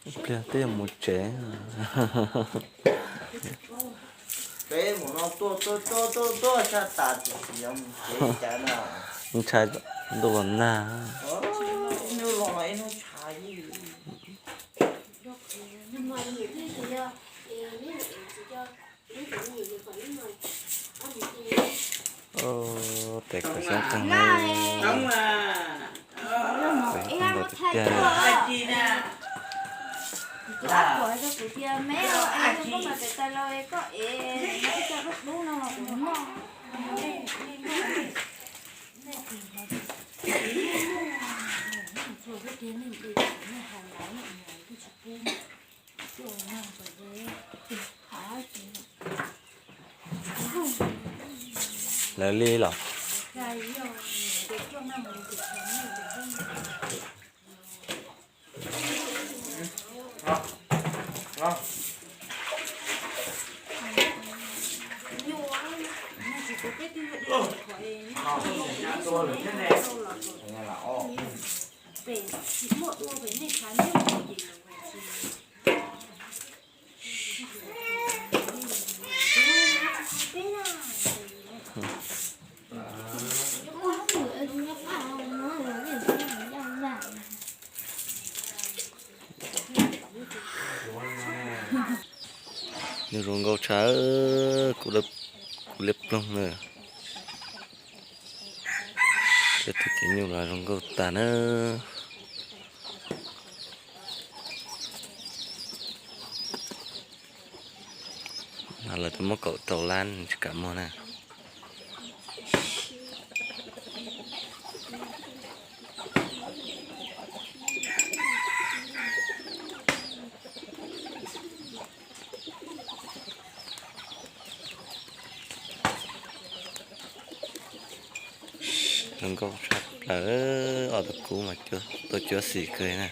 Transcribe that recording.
Ib pliag twb yuav mus tsev. Peb mus no tuaj tuaj tuaj tuaj tuaj tshaj tas tsis tsis yuav mus tsev cas na. Ntshai ntuj los nag. Ib hnub los ib hnub tshav. Tes kuv xyoob qeeg ne. Kuv xyoob qeeg tiag tiag. Lawv li los? Nyuj zoo nkauj tshaj, kuv liab ploog na. Tus txiv nyuj los zoo nkauj tag na. No lawv twb muab kaum rau lab tsis kam muag na. Zoo nkauj tshaj plaws, ob tug kub mas tuaj cuab xim kawg na.